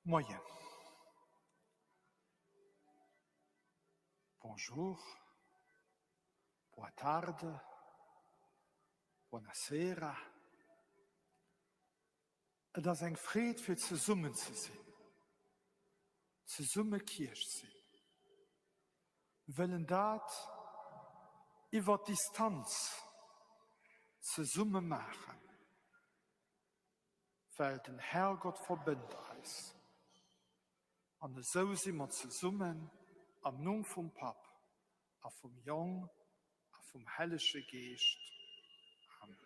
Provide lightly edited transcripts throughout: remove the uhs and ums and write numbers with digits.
Moien. Bonjour. Boa tarde. Buonasera. Et ass eng Freed fir zesummen ze sinn, zesumme Kierch sinn. Wëllen dat iwwer d'Distanz zesumme maachen, well den Herrgott verbënnt eis. An esou si mer zesummen am Numm vum Papp a vum Jong a vum Hellege Geescht. Amen.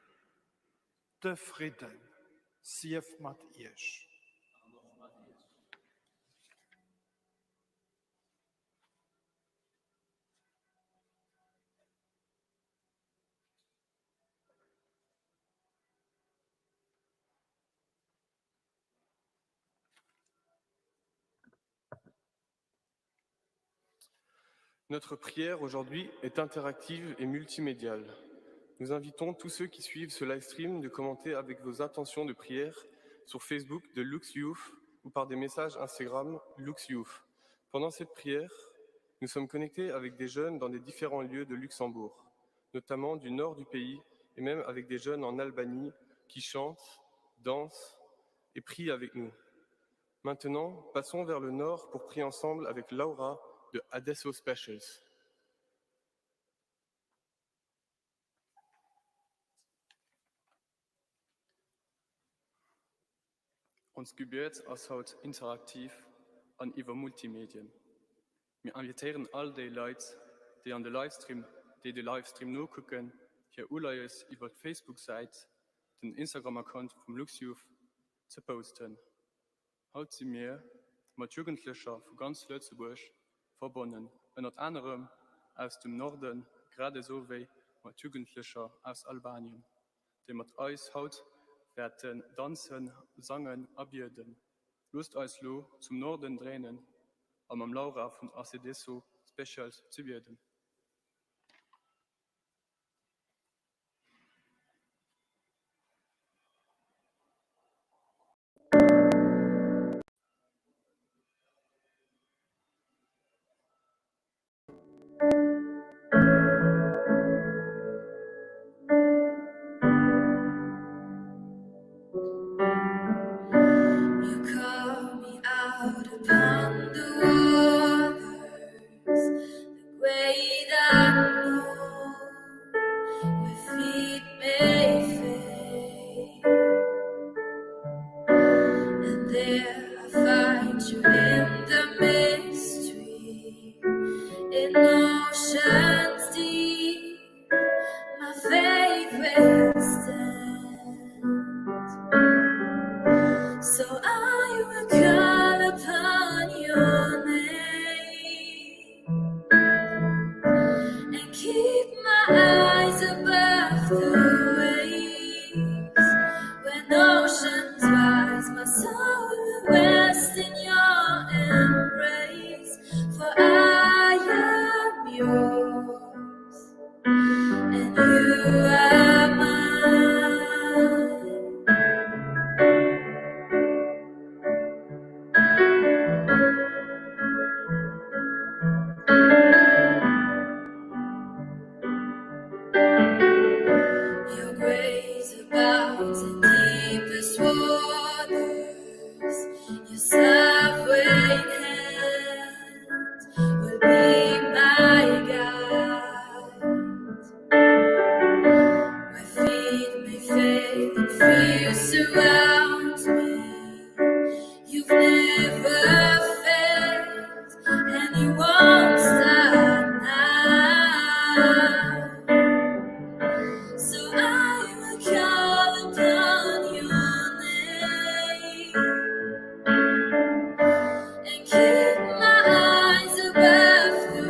De Fridden sief mat iech. An och mat iech. Notre prière aujourd'hui est interactive et multimédiale. Nous invitons tous ceux qui suivent ce live stream de commenter avec vos intentions de prière sur Facebook de Lux Youth ou par des messages Instagram Lux Youth. Pendant cette prière, nous sommes connectés avec des jeunes dans des différents lieux de Luxembourg, notamment du nord du pays et même avec des jeunes en Albanie qui chantent, dansent et prient avec nous. Maintenant, passons vers le nord pour prier ensemble avec Laura de Adesso Specials. Ons Gebiet ass haut interaktiv an iwwer Multimedien. Mir invitéieren all déi Leit, déi an de Livestream, déi de Livestream nokucken, hir Uleies iwwer d'Facebook-Säit, den Instagram-Account vum LuxYouth ze posten. Haut si mir mat Jugendlecher vu ganz Lëtzebuerg verbonnen, ënnert anerem aus dem Norden, grad esou wéi mat Jugendlecher aus Albanien, déi mat eis haut wäerten danzen, sangen a bieden. Loosst eis lo zum Norden dréinen a mam Laura vun Acedesso Specials ze bieden. You call me out upon the waters, the great unknown, where feet may fail. And there I find you in the mystery, in oceans deep, my faith will stand. So I will call upon your name and keep my eyes above the waves. When oceans rise, my soul will rest in your embrace. For I am yours, and you are mine. Your grace abounds in deepest waters. Your sovereign hand will be my guide. Where feet may fail and fear surrounds me, you've never failed, and you won't start now. So I will call upon your name and keep my eyes above the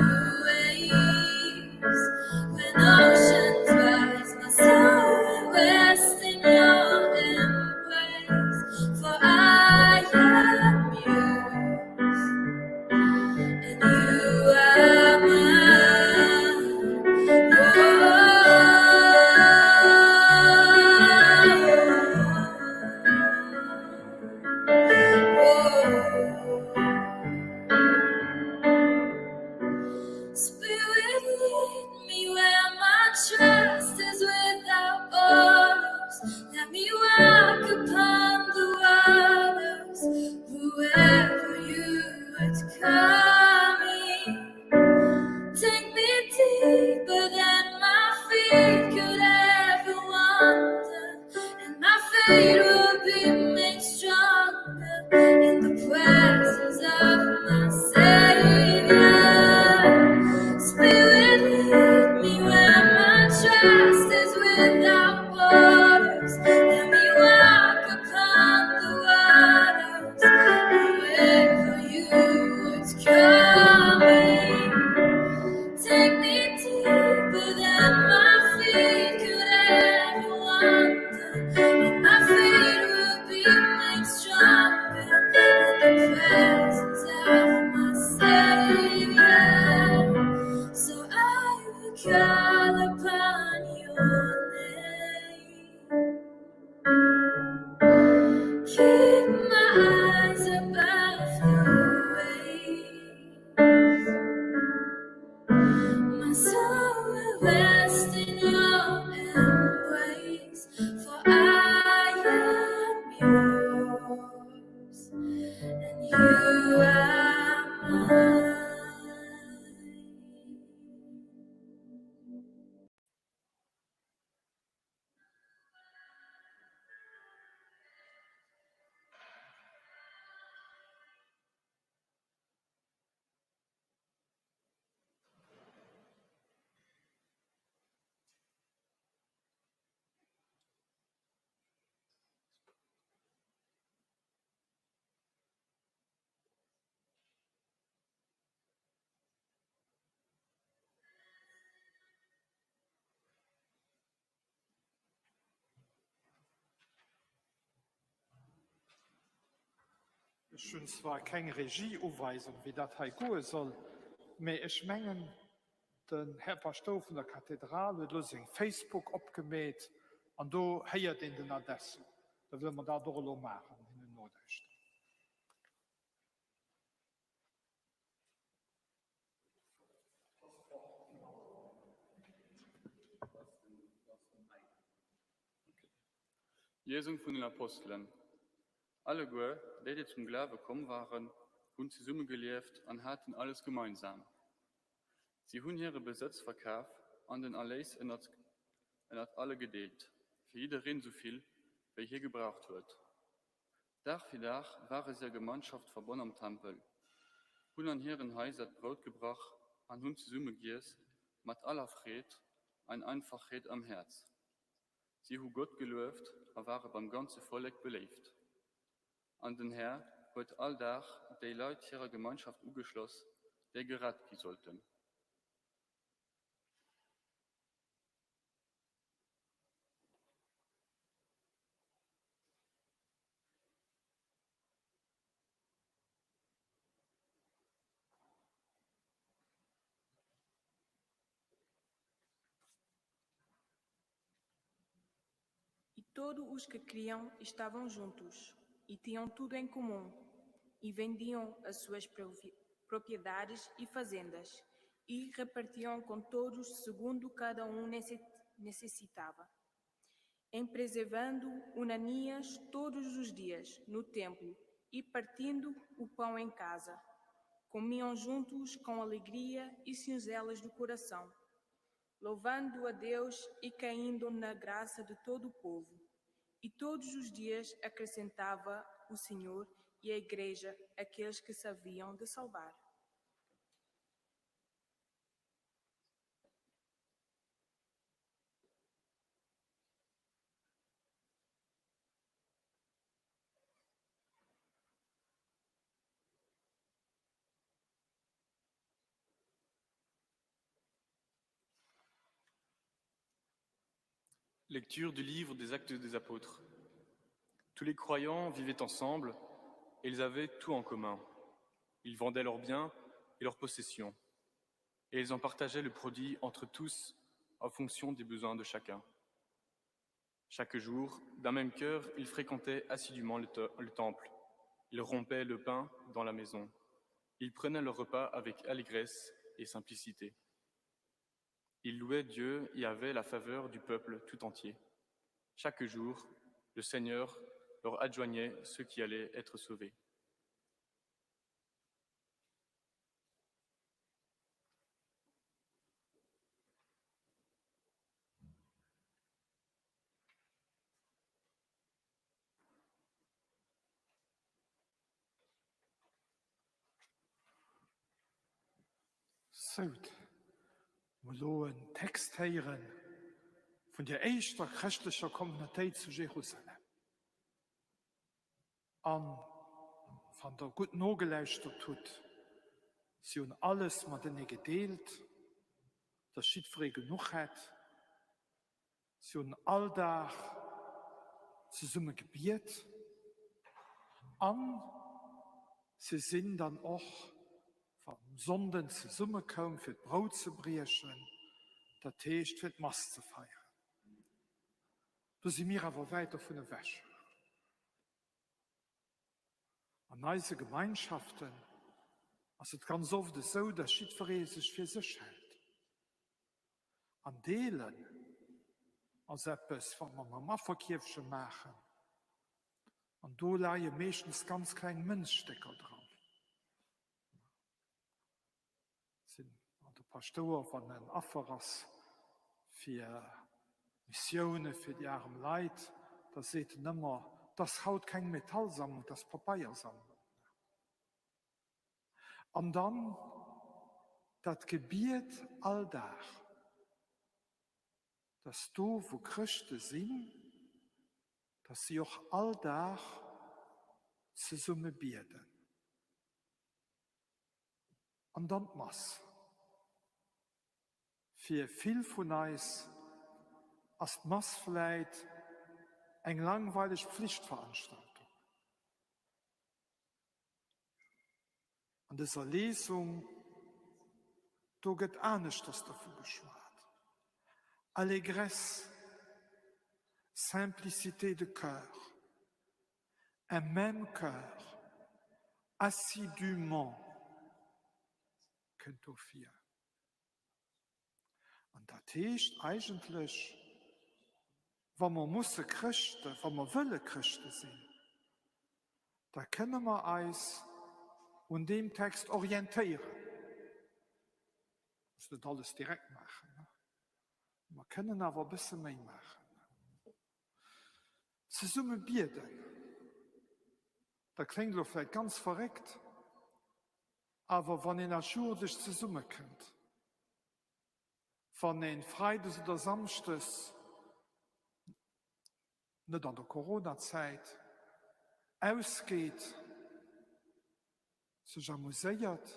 waves. When oceans rise, my soul will rest in your embrace. waters. Let me walk upon the waters wherever you would call me. Take me deeper than my feet could ever wander, and my feet will be made stronger in the presence of my Savior. So I will call upon your name. Keep my eyes above the waves. My soul will rest in your embrace, for I am yours, and you are mine. Ech hunn zwar keng Regie-Uweisung, wéi dat hei goe soll, mee ech mengen, den Här Paschtouer vun der Kathedral huet elo seng Facebook opgemeet an do héiert een den Adesso. Da wëlle mer dat och elo maachen, hinnen nolauschteren. Liesung vun den Apostelen. Alleguer, déi, déi zum Glawe komm waren, hunn zesumme gelieft an haten alles gemeinsam. Si hunn hire Besëtz verkaf an den Erléis ënnert alle gedeelt, fir jiddereen esou vill, wéi hie gebraucht huet. Dag fir Dag ware si a Gemeinschaft verbonn am Tempel, hunn an hiren Haiser d'Brout gebrach an hunn zesumme giess mat aller Freed an Einfachheet am Häerz. Si hu Gott gelueft a ware beim ganze Vollek beléift. An den Här huet all Dag déi Leit hirer Gemeinschaft ugeschloss, déi gerett gi sollten. E todos os que criam estavam juntos, e tinham tudo em comum, e vendiam as suas propriedades e fazendas, e repartiam com todos segundo cada um necessitava. Em preservando unanias todos os dias no templo e partindo o pão em casa, comiam juntos com alegria e singelas do coração, louvando a Deus e caindo na graça de todo o povo. E todos os dias acrescentava o Senhor e a Igreja aqueles que se haviam de salvar. Lecture du livre des Actes des Apôtres. Tous les croyants vivaient ensemble et ils avaient tout en commun. Ils vendaient leurs biens et leurs possessions, et ils en partageaient le produit entre tous en fonction des besoins de chacun. Chaque jour, d'un même cœur, ils fréquentaient assidûment le, le temple. Ils rompaient le pain dans la maison. Ils prenaient leur repas avec allégresse et simplicité. Ils louaient Dieu et avaient la faveur du peuple tout entier. Chaque jour, le Seigneur leur adjoignait ceux qui allaient être sauvés. Sout, mer elo en Text héieren. Vun der éischter chrëschtlecher Communautéit zu Jerusalem. An wann der gutt nogelauschtert hutt, si hunn alles matenee gedeelt, dass jiddweree genuch hätt. Si hunn all Dag zesumme gebiet an si sinn dann och, wann um Sonnden zesumme koum fir d'Brout ze briechen, dat heescht fir d'Mass ze feieren. Do si mir awer wäit dovun ewech. An eise Gemeinschaften ass et ganz oft esou, dass jiddweree sech fir sech hält. An deelen ass eppes, wat mer mam Afferkierfche maachen, an do leie meeschtens ganz kleng Mënzstécker dran. Sinn an de Paschtouer, wann en Affer ass fir Missioune fir déi arem Leit, da seet en ëmmer, 't ass haut keng Metallsammlung, 't ass Papeiersammlung. An dann dat Gebiet all Dag, dass do wou Chrëschte sinn, dass si och all Dag zesumme bieden. An dann d'Mass. Fir vill vun eis ass d'Mass vläit eng langweileg Pflichtveranstaltung. An dëser Lesung, do gëtt aneschters dovu geschwat, Allégresse, simplicité de cœur, un même cœur, assidûment kënnt do vir. An dat heescht eigentlech, wa mer musse Chrëschte, wa mer wëlle Chrëschte sinn, da kënne mer eis un deem Text orientéieren. Mussen net alles direkt maachen, mer kënnen awer e bësse méi maachen. Zesumme bieden, dat kléngt elo vläicht ganz verréckt, awer wann een als Jugendlech zesummekënnt, wann ee freides oder samschdes, net an der Coronazäit, ausgeet, sech amuséiert,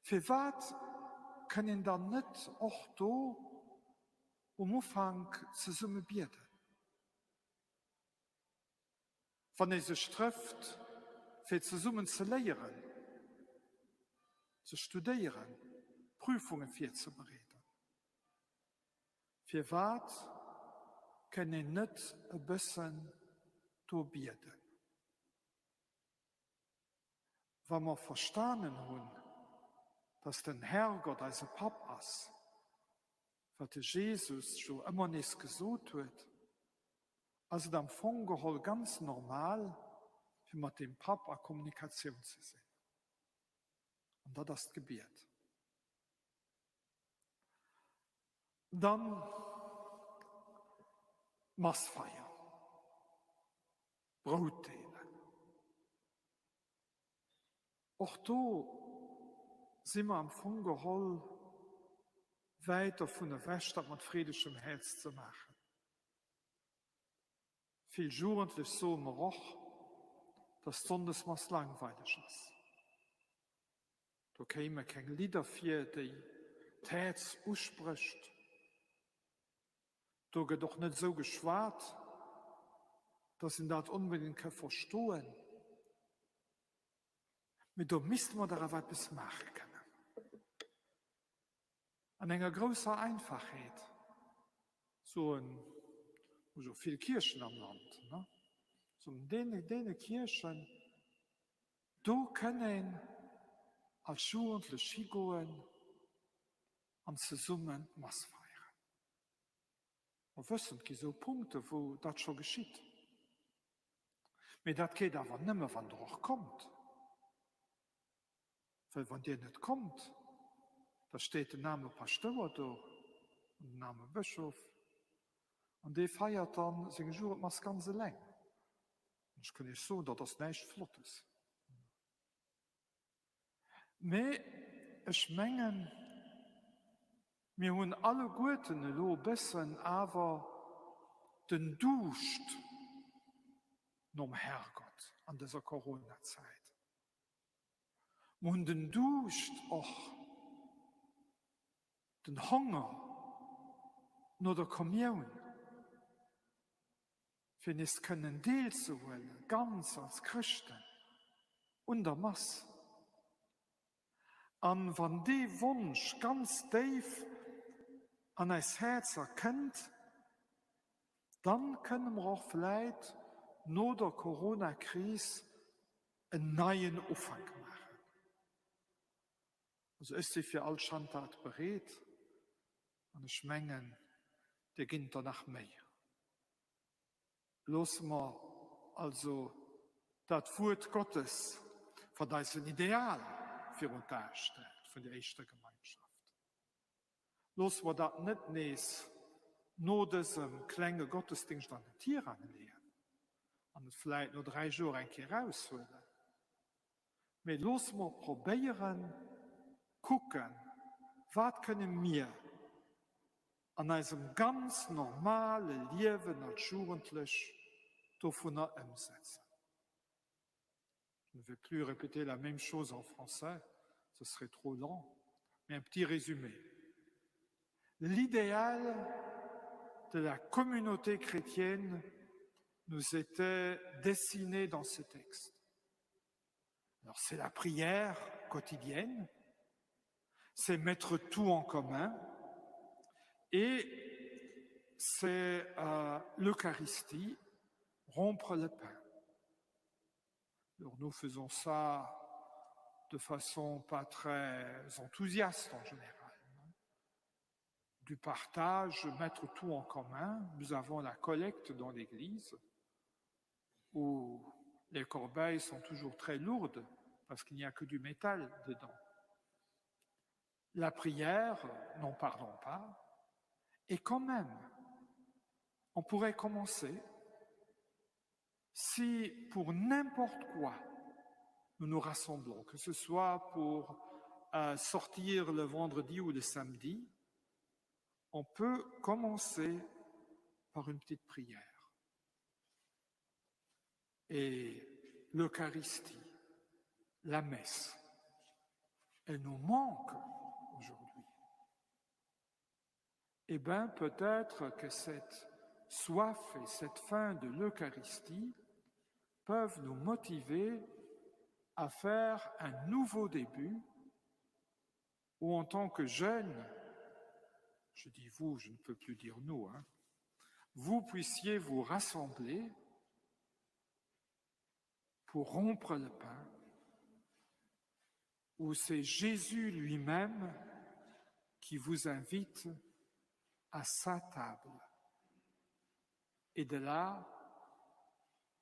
firwat kënn een dann net och do um Ufank zesumme bieden? Wann ee sech trëfft, fir zesummen ze léieren, ze studéieren, Prüfunge virzebereeden, firwat kënn een net e bëssen do bieden? Wa mer verstanen hunn, dass den Herrgott eise Papp ass, wat de Jesus jo ëmmer nees gesot huet, ass et am Fong geholl ganz normal, fir mat deem Papp a Kommunikatioun ze sinn. An dat ass d'Gebiet. Dann d'Mass feiern, Brout deelen. Och do si mer am Fong geholl wäit dovun ewech, dat mat freedegem Häerz ze maachen. Vill Jugendlech soe mer och, dass d'Sonndesmass langweileg ass. Do kéime keng Lidder vir, déi d'Häerz usprécht. Do gëtt och net esou geschwat, dass een dat onbedéngt ka verstoen. Mee do misste mer dach awer eppes maache kënnen. An enger grousser Einfachheet soen, hu jo vill Kierchen am Land, ne, soen deene, deene Kierchen, do kënn een als Jugendlech higoen an zesummen d'Mass feieren. Mer wëssen, et gi sou Punkte wou dat scho geschitt. Mee dat geet awer nëmme wann Der och kommt. Well wann Dir net kommt, da steet den aarme Paschtouer do an den aarme Bëschof an dee feiert dann seng Jugendmass ganz eleng. An ech kënn Iech soen, dat ass näischt Flottes. Mee ech mengen. Mir hunn alleguerten elo e bëssen awer den Duuscht nom Herrgott an dëser Coronazäit. Mer hunn den Duuscht och, den Honger no der Kommioun, fir nees kënnen deelzehuelen, ganz als Chrëschten, un der Mass. An wann dee Wonsch ganz déif an eis Häerzer kënnt, dann kënne mer och vläit no der Corona-Kris en neien Ufank maachen. Also ech si fir all Schandtat bereet an ech mengen, dir ginn der nach méi. Loosse mer also dat Wuert Gottes, wat eis en Ideal virun d'Ae stellt vun der éischter Gemeinschaft, loosse mer dat net nees no dësem klenge Gottesdingscht an den Tirang leeën an et vläit no 3 Joer eng Kéier eraushuelen, mee loosse mer probéieren, kucken, wat kënne mir an eisem ganz normale Liewen als Jugendlech dovunner ëmsetzen. Je ne vais plus répéter la même chose en français, ce serait trop long, mais un petit résumé. L'idéal de la communauté chrétienne nous était dessiné dans ce texte. Alors c'est la prière quotidienne, c'est mettre tout en commun et c'est euh, l'Eucharistie, rompre le pain. Alors nous faisons ça de façon pas très enthousiaste en général. Du partage, mettre tout en commun, nous avons la collecte dans l'église où les corbeilles sont toujours très lourdes parce qu'il n'y a que du métal dedans. La prière, n'en parlons pas, et quand même, on pourrait commencer si pour n'importe quoi nous nous rassemblons, que ce soit pour euh, sortir le vendredi ou le samedi, on peut commencer par une petite prière. Et l'Eucharistie, la messe, elle nous manque aujourd'hui. Eh bien, peut-être que cette soif et cette faim de l'Eucharistie peuvent nous motiver à faire un nouveau début où en tant que jeunes, je dis vous, je ne peux plus dire nous, hein, vous puissiez vous rassembler pour rompre le pain, où c'est Jésus lui-même qui vous invite à sa table. Et de là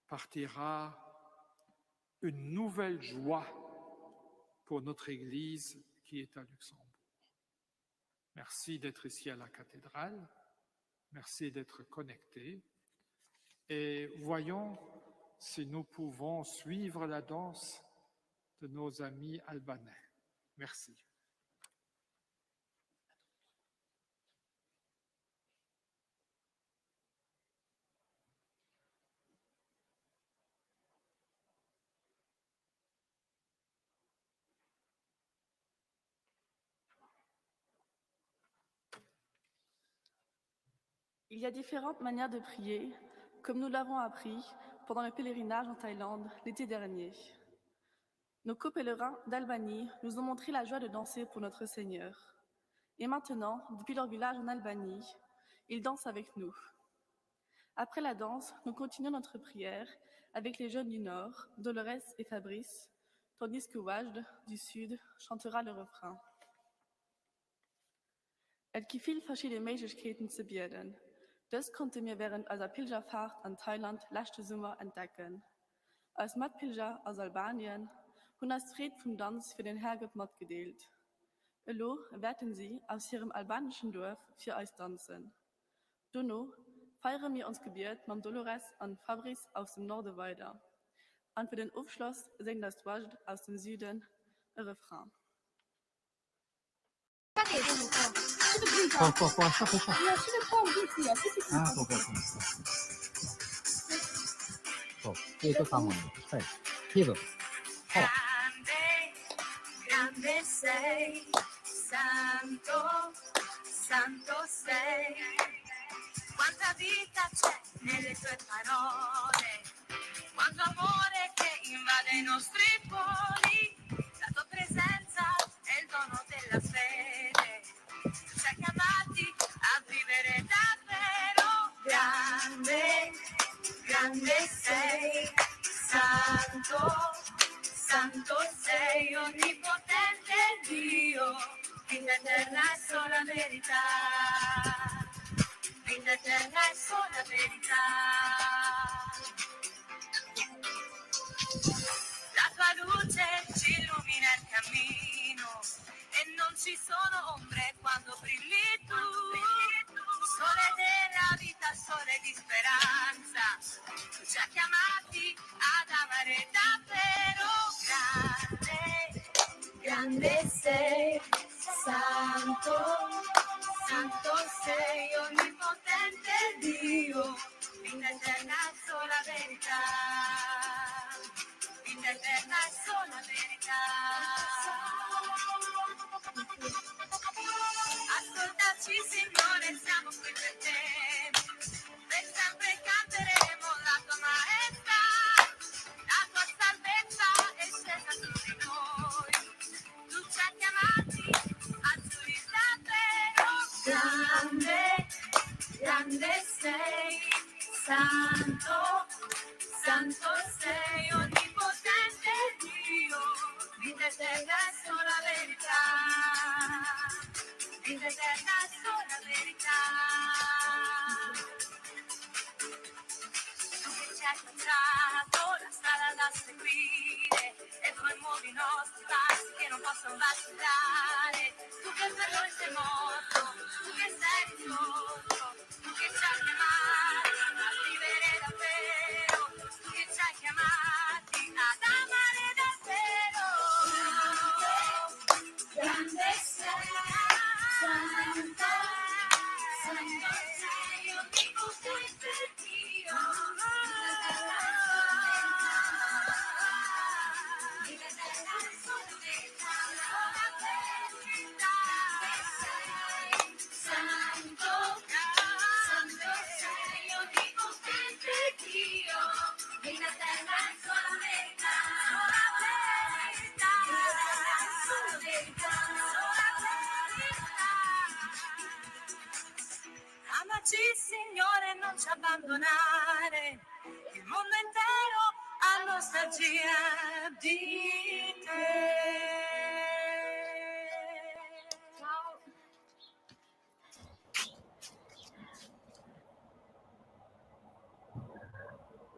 partira une nouvelle joie pour notre Église qui est à Luxembourg. Merci d'être ici à la cathédrale, merci d'être connecté et voyons si nous pouvons suivre la danse de nos amis albanais. Merci. Il y a différentes manières de prier, comme nous l'avons appris pendant le pèlerinage en Thaïlande l'été dernier. Nos copèlerins d'Albanie nous ont montré la joie de danser pour notre Seigneur. Et maintenant, depuis leur village en Albanie, ils dansent avec nous. Après la danse, nous continuons notre prière avec les jeunes du Nord, Dolores et Fabrice, tandis que Wajd du Sud chantera le refrain. Et gi vill verschidde Méiglechkeeten ze bieden. Dës konnte mir wärend eiser Pilgerfaart an Thailand leschte Summer entdecken. Eis Matpilger aus Albanien hunn eis d'Freed vum Danz fir den Härgott matgedeelt. Elo wäerten si aus hirem albaneschen Duerf fir eis danzen. Dono feiere mir ons Gebiet mam Dolores an Fabrice aus dem Norde weider. An fir den Ofschloss séngt eis d'Wajd aus dem Süden e Refrain.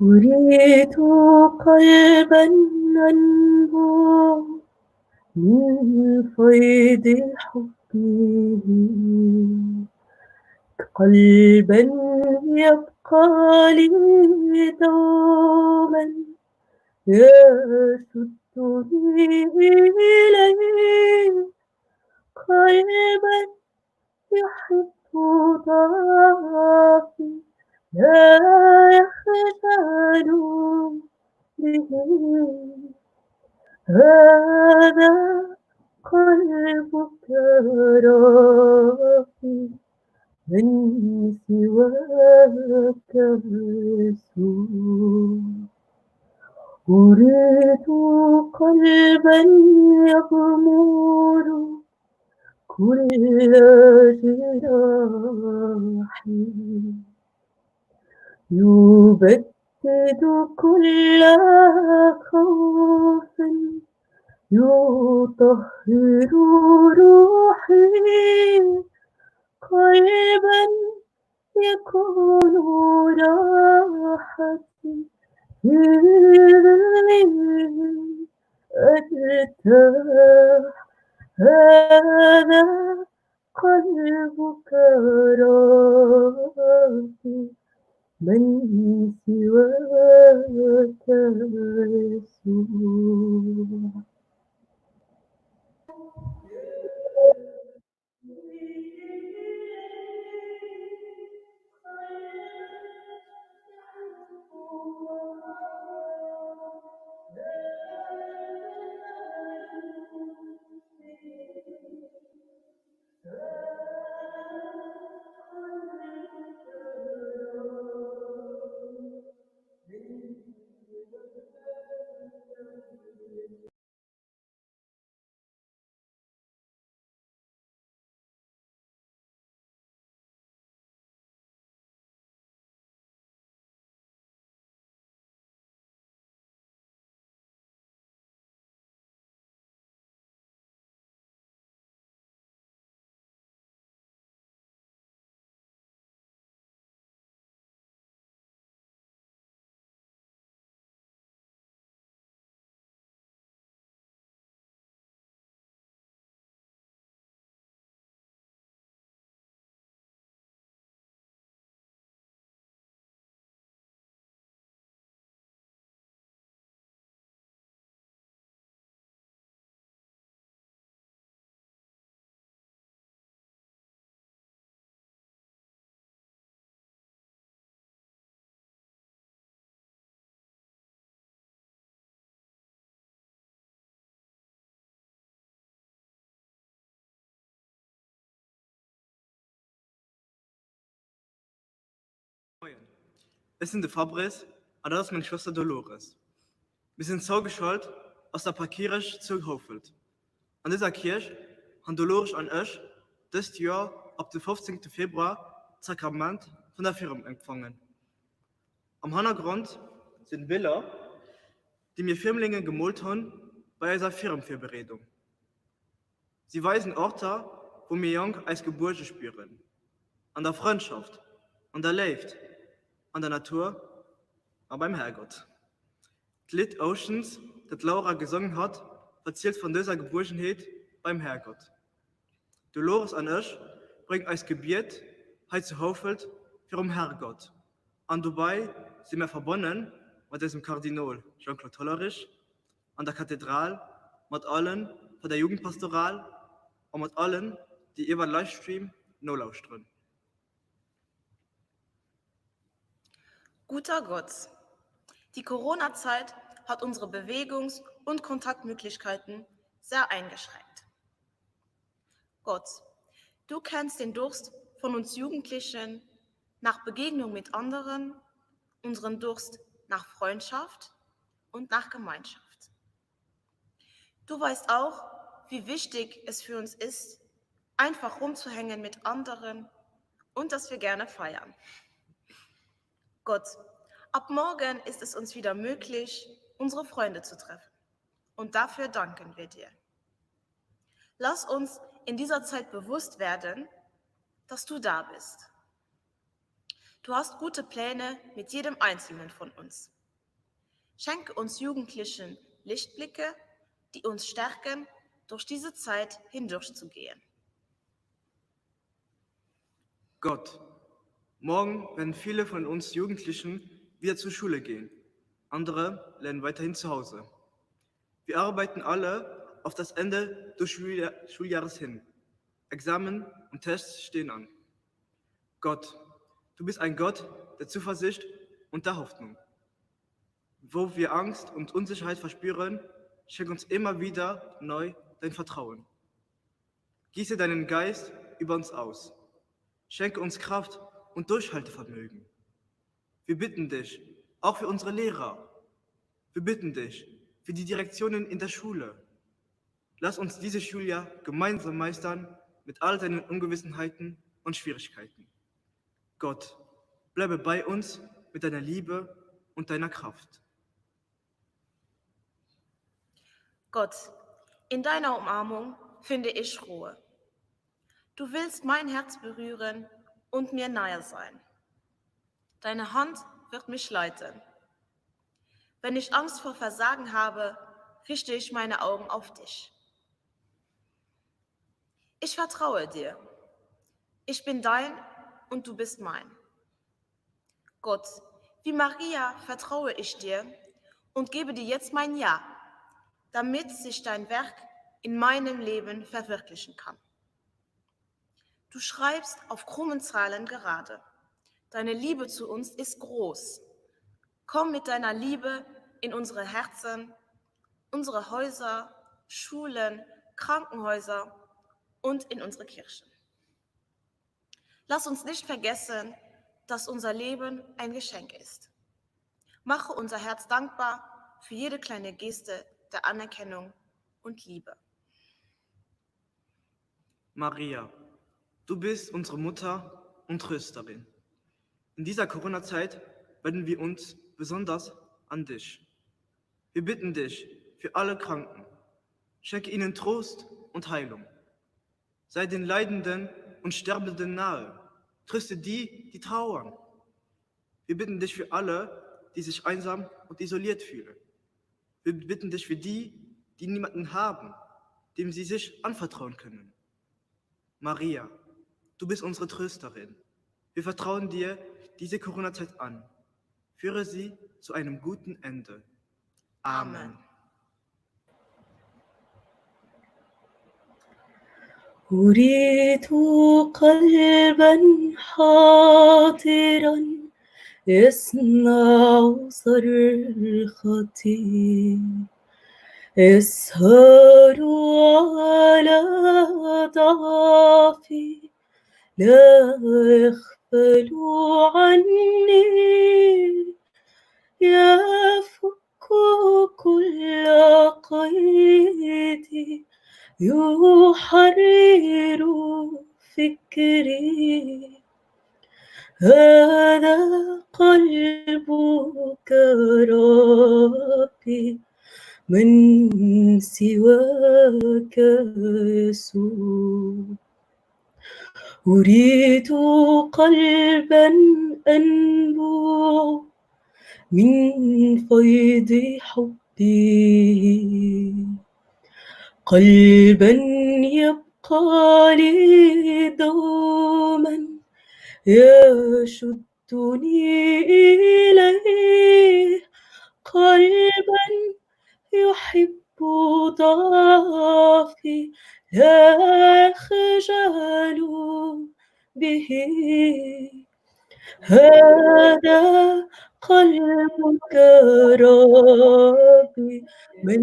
أريد قلبا ينبع من فيض حبه قلبا يبقى لي دوما يشدني إليه قلبا يحب ضعفي لا يخجل به هذا قلبك ربي من سواك يسوع أريد قلبا يغمر كل جراحي يبدد كل خوف يطهر روحي قلبا يكون راحتي في ظله أرتاح هذا قلبك ربي من سواك يسوع. Moien, ech sinn de Fabrice an dat ass meng Schwëster Dolores. Mir sinn zougeschalt aus der Parkierech zu Houfelt. An dëser Kierch han Dolores an ech dëst Joer op de 15 Februar d'Sakrament vun der Firm empfangen. Am Hannergrond sinn Biller, déi mir Firmlinge gemoolt hunn bei eiser Firmvirbereedung. Si weisen Orter, wou mir Jonk eis gebuerge spieren, an der Frëndschaft, an der Léift, an der Natur a beim Herrgott. D'Lidd Oceans, dat d'Laura gesongen hat, verzielt vun dëser Gebuergenheet beim Herrgott. D'Dolores an ech bréngen eist Gebiet hei zu Houfelt virum Herrgott an dobei si mär verbonne mat eisem Kardinol Jean-Claude Hollerich an der Kathedral, mat allen vun der Jugendpastoral a mat allen, déi iwwer Livestream nolauschteren. Guter Gott, die Corona-Zeit hat unsere Bewegungs- und Kontaktmöglichkeiten sehr eingeschränkt. Gott, du kennst den Durst von uns Jugendlichen nach Begegnung mit anderen, unseren Durst nach Freundschaft und nach Gemeinschaft. Du weißt auch, wie wichtig es für uns ist, einfach rumzuhängen mit anderen und dass wir gerne feiern. Gott, ab morgen ist es uns wieder möglich, unsere Freunde zu treffen. Und dafür danken wir dir. Lass uns in dieser Zeit bewusst werden, dass du da bist. Du hast gute Pläne mit jedem Einzelnen von uns. Schenke uns Jugendlichen Lichtblicke, die uns stärken, durch diese Zeit hindurchzugehen. Gott, morgen werden viele von uns Jugendlichen wieder zur Schule gehen. Andere lernen weiterhin zu Hause. Wir arbeiten alle auf das Ende des Schuljahres hin. Examen und Tests stehen an. Gott, du bist ein Gott der Zuversicht und der Hoffnung. Wo wir Angst und Unsicherheit verspüren, schenk uns immer wieder neu dein Vertrauen. Gieße deinen Geist über uns aus. Schenke uns Kraft und Durchhaltevermögen. Wir bitten dich, auch für unsere Lehrer. Wir bitten dich für die Direktionen in der Schule. Lass uns dieses Schuljahr gemeinsam meistern mit all seinen Ungewissenheiten und Schwierigkeiten. Gott, bleibe bei uns mit deiner Liebe und deiner Kraft. Gott, in deiner Umarmung finde ich Ruhe. Du willst mein Herz berühren und mir nahe sein. Deine Hand wird mich leiten. Wenn ich Angst vor Versagen habe, richte ich meine Augen auf dich. Ich vertraue dir. Ich bin dein und du bist mein. Gott, wie Maria vertraue ich dir und gebe dir jetzt mein Ja, damit sich dein Werk in meinem Leben verwirklichen kann. Du schreibst auf krummen Zahlen gerade. Deine Liebe zu uns ist groß. Komm mit deiner Liebe in unsere Herzen, unsere Häuser, Schulen, Krankenhäuser und in unsere Kirchen. Lass uns nicht vergessen, dass unser Leben ein Geschenk ist. Mache unser Herz dankbar für jede kleine Geste der Anerkennung und Liebe. Maria, du bist unsere Mutter und Trösterin. In dieser Corona-Zeit wenden wir uns besonders an dich. Wir bitten dich für alle Kranken. Schenke ihnen Trost und Heilung. Sei den Leidenden und Sterbenden nahe. Tröste die, die trauern. Wir bitten dich für alle, die sich einsam und isoliert fühlen. Wir bitten dich für die, die niemanden haben, dem sie sich anvertrauen können. Maria, du bist unsere Trösterin. Wir vertrauen dir diese Corona-Zeit an. Führe sie zu einem guten Ende. Amen. أريد قلبا حاضرا يسمع صرختي يسهر على ضعفي لا يخفى. يغفل عني يفك كل قيد يحرر فكري هذا قلبك ربي من سواك يسوع أريد قلبا أنبوع من فيض حبه قلبا يبقى لي دوما يشدني إليه قلبا يحب ضعفي لا أخجل به هذا قلبك ربي من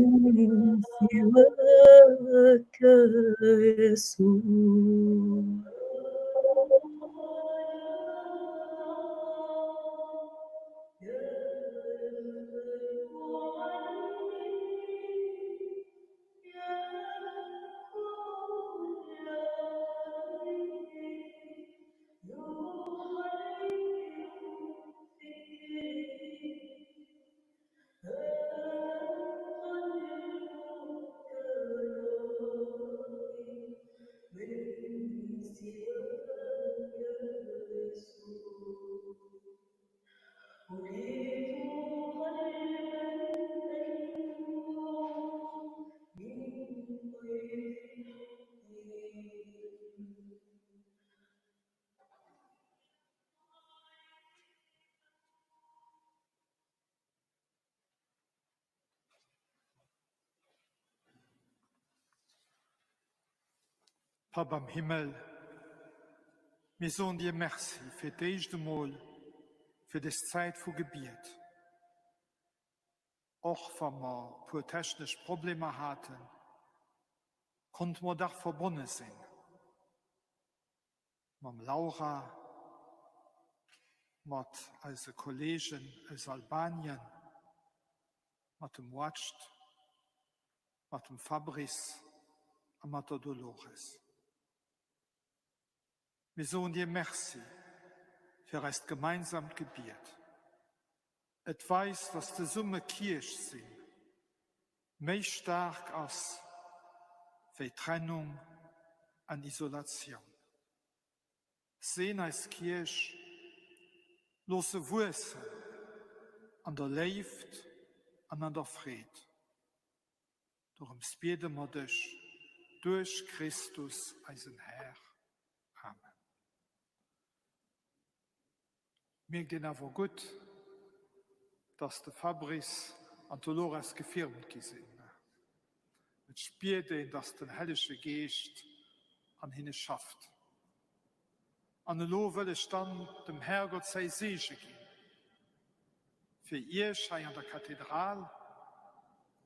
سواك يسوع Papp am Himmel, mir soen dir Merci fir d'éischt emol fir des Zäit vu Gebiet. Och wa mer puer technesch Problemer haten, konnte mer dach verbonne sinn mam Laura, mat eise Kollegen aus Albanien, mat dem Wajd, mat dem Fabrice a mat der Dolores. Mir soen dir Merci fir eist gemeinsamt Gebiet. Et weist, dass zesumme Kierch sinn méi staark ass wéi Trennung an Isolatioun. Seen eis Kierch, looss se wuessen an der Léift an an der Freed. Dorëms biede mer dech duerch Christus, eisen Här. Amen. Mierkt een awer gutt, dass de Fabrice an d'Dolores gefirmt gi sinn. Et spiert een, dass den Hellege Geescht an hinne schafft. An elo wëll ech dann dem Herrgott säi Seege ginn, fir iech hei an der Kathedral,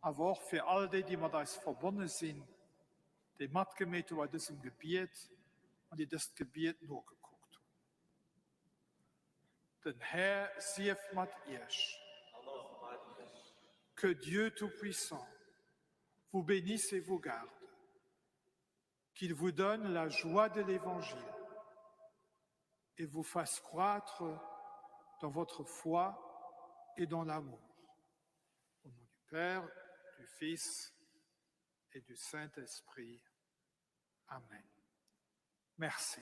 awer och fir all déi, déi mat eis verbonne sinn, déi matgemeet hu bei dësem Gebiet an déi dëst Gebiet nogekuckt hunn. Den Här sief mat Iech. Que Dieu Tout-Puissant vous bénisse et vous garde, qu'il vous donne la joie de l'Évangile et vous fasse croître dans votre foi et dans l'amour. Au nom du Père, du Fils et du Saint-Esprit. Amen. Merci.